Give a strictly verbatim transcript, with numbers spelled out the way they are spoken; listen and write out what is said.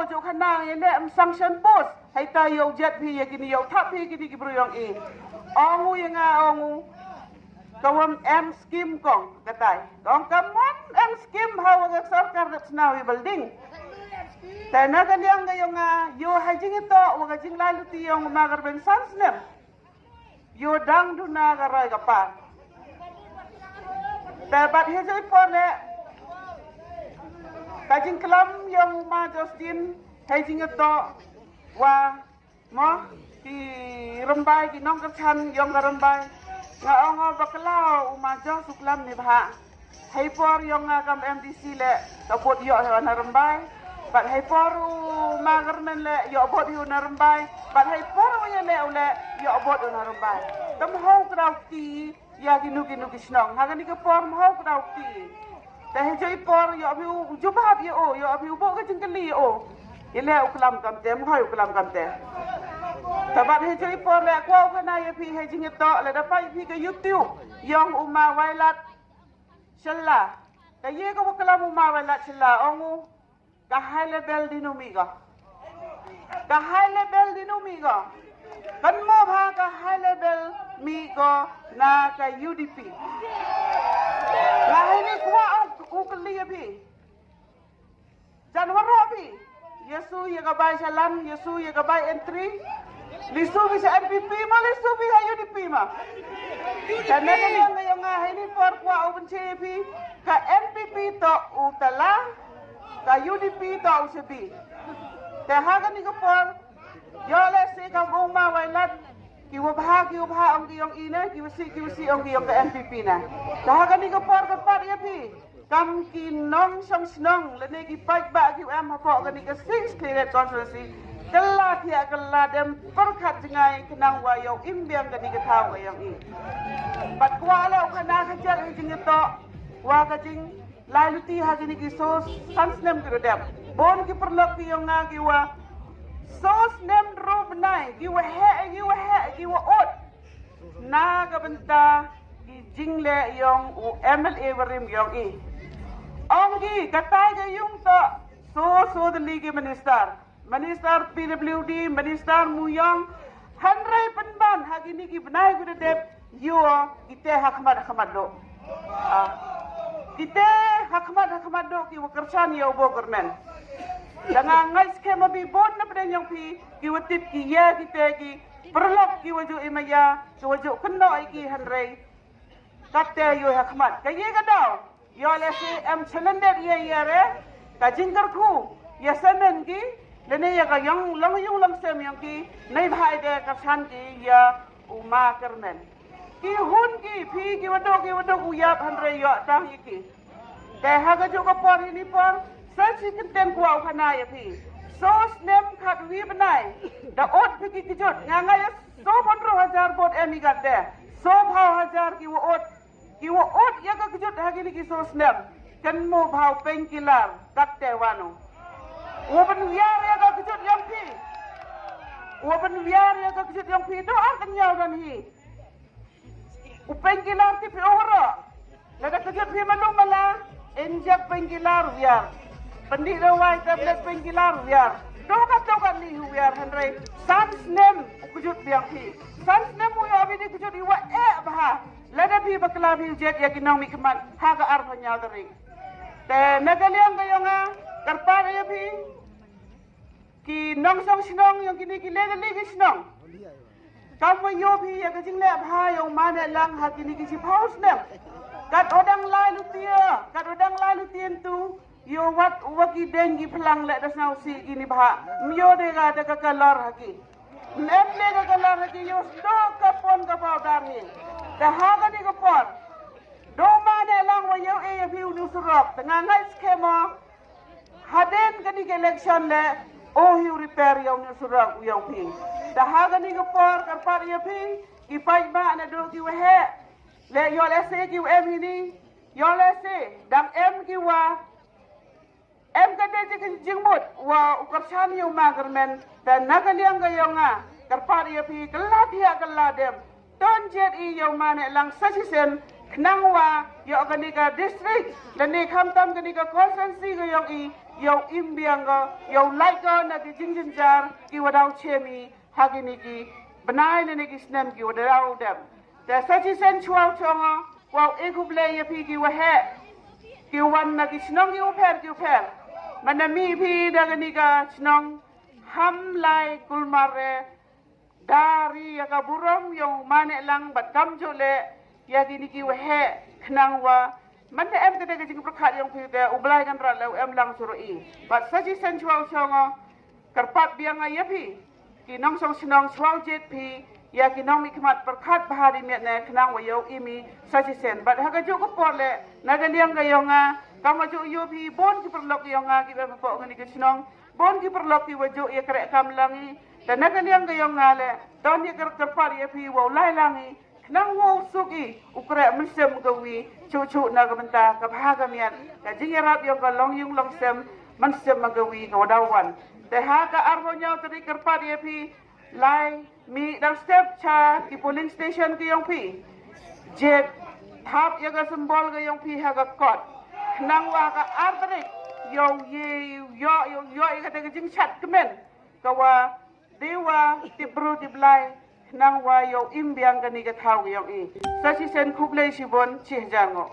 Ju khana ïa ne em sanction post. Hei ta ïoh jet phi ïa kini ïoh thap phi kini ki bru yong i. Ong u ïa nga ong u. Ka wam em skim kong katai. Kong ka mon em skim ha wa ka sorkar dep sna wi building. Te na ka liang ka yong nga ïoh hai jing ito wa ka jing lai luti yong ma ka rben san snem. Ïoh dang duna ka roi ka par. Te bat hi joi por le ka jingklam yong ma Justin hai jing ito wa mo ki Rymbai ki nongkyrchan yong ka Rymbai. Nga ong o bakla u ma Jos u klam ni bha. Hei por yong nga kam M D C le ka bot ïoh hi na Rymbai. Bat hei por u ma Garmen le ïoh bot hi na Rymbai. Bat hei por u ye le u le ïoh bot u na Rymbai. Kam hau krau ti ïa kinu kinu ki shnong ha kani ka por mhau krau ti. Te hei joi por ïoh bi u jubab ïa o ïoh bi u bot ka jingkali ïa o. Ïa le u klam kam te mhoi u klam kam te. Te bat hei joi por le kwau khana ïa phi hei jing ïa to le da pai phi ka YouTube yong u ma Wailat Shylla. Ka ye ka wa klam u ma Wailat Shylla ong u ka high level di nu mi ka. Ka high level di nu mi ka. Kan mo bha ka high level mi ka na ka U D P. Nga hei ni kwa u kali ya bi. Jan waro bi. Yesu ya ka bai shalan, Yesu ya ka bai entry. Lisu bi sa N P P ma, lisu bi ha U D P ma. Kan na ka yang ka yang nga hei ni por kwa u benche bi. Ka N P P to u tala. Ka U D P to u sebi. Te ha kani ka por. Yo le si ka bung ma wai lat. Ki wa bha, ki wa bha ong ki yong i ne, ki wa si, ki wa si ong ki yong ka N P P ne. Te ha kani ka por ka pat ya phi. Kam ki nong shong shnong lane ki paidbah ki wa em hapoh kani ka six cleared constituency. Ka la thiah ka la dem pyrkhat jngai ka nang wa yow im biang kani ka thaw ka yong i. Bad kwah la u khana ka jat i jingtoh wa ka jing lai luti ha kini ki so san snem ki dep. Bon ki pyrlok ki yong nga ki wa so snem ru bnai ki wa heh, ki wa heh, ki wa ot. Na ka bynta ki jingleh yong u M L A warim yong i. Ong ki katai ka yung to so so deli ki minister. Minister P W D, Minister Muyong, hanrai pynban ha kini ki bnai ki dep yo kite ha khmat ha khmat do. Ah, kite ha khmat ha khmat do ki wa kyrshan yo bo government. Da nga ngai skhem abi bon na pdeng yong phi ki wa tip ki ya kite ki pyrlok ki wa ju imaya ki wa ju kynno ai ki hanrai. Kate yo ha khmat ka ye ka daw. Yo le si em challenges ye ye re ka jingkyrkhu ya semen ki lane ya ka yong long yung long sem yong ki nei bhai de ka san ki ya u ma kermen. Ki hun ki phi ki wadok ki wadok u yap hanre yo tang i ki. Te ha ka ju ka por ini por sa si kenten kwau khana ya phi. So snem khat wi bnai da ot phi ki kijut nga nga ya so pondro hajar bot em i gat de. So phaw hajar ki wa ot. Ki wa ot ya ka kjut ha kini ki so snem. Kan mo bhaw painkiller kat te wano. Wa ban wiar ya ka kjut yang pi. Wa ban wiar ya ka kjut yang pi do ar kan yaw dan hi. U painkiller ti pi ora. Lada kjut pi malu mala injek painkiller wiar. Pandi da wai tablet painkiller wiar. Do ka to kan ni wiar hanrai. San snem u kjut biang hi. San snem u ya bi di kjut iwa e bha. Lada phi bakla phi jet ya ki nongmihkhmat ha ka arphew hynñiew tarik. Te na ka liang ka yong nga kyrpad ïa phi ki nongshong shnong yong kini ki lei lei ki shnong. Kam wa ïoh phi ya ka jingleh bha yong ma ne lang ha kini ki shiphew snem. Kat odang lai lutia, kat odang lai lutia tu. Yo wat wa ki deng ki phlang le da snau si kini bha. Myo de ga da ka kalor ha ki. Mem le ka kalor ha ki yo sto ka pon ka pau dar ni. Da ha ka ni ka por. Do ma ne lang wa yo e ya phi u nu surok. Da nga ngai skema. Haden ka ni ka election le. O hi u repair ya u nu surok u ya u phi. Da ha ka ni ka por ka par ya phi. Ki pai ma na do ki wa he. Le yo le se ki wa em hi ni. Yo le se. Dang em ki wa. Em ka dei jingmut wa u kyrchan ïa u ma Garmen. Te na ka liang ka yong nga kyrpad ïa phi ka la thiah ka la dem. Ton jet i ïa u ma ne lang sa shisien khnang wa ïa ka ni ka district lane khamtam ka ni ka constituency ka yong i yow im biang ko, yow lait ko na ki jingjynjar ki wa daw chem i ha kini ki bnai ne ki snem ki wa daw dep. Te sa shisien shuwa u chong o, wow e khublei ya phi ki wa heh, ki wan na ki chnong ki wa pher ki wa pher. Manda mi phi da kani ka chnong Hamlai Kulmar re, da ri ya ka burom yong mane lang bad kam jo le ya kini ki wa heh khnang wa manda em kata ka jingpyrkhat yong phi te u Blai kan rat le u em lang suru i. Bad sa shisien shuwa u chong o, kyrpad biang ya phi ki nongshong shnong shuwa u jied phi ya ki nongmihkhmat pyrkhat bha di miet ne khnang wa yow im i sa shisien. Bad ha ka juh ka por le na ka liang ka yong nga kam wa juh yow phi bon ki pyrlok yong nga ki wa em hapoh kani ka chnong, bon ki pyrlok ki wa juh ya kreh kam lang i. Te na ka liang ka yong nga le don ya kyrpad ya phi wow lai lang i khnang wow suk i u kreh mynsiem ka wi chuh chuh na ka bynta ka bha ka miat, ka jingyarap yong ka long yung long sem mynsiem ka wi ka wa daw wan. Te ha ka arphew hynñiew tarik kyrpad ya phi lai mih dang step cha ki polling station ki yong phi. Jied thap ya ka symbol ka yong phi ha ka kot khnang wa ka ar tarik yow ye yow yow yow ya kata ka jingchat kmen ka wa dei wa tip bru tip Blai khnang wa yow im biang kani ka thaw ka yong i. Sa shisien khublei shibun, chi hajar nguh.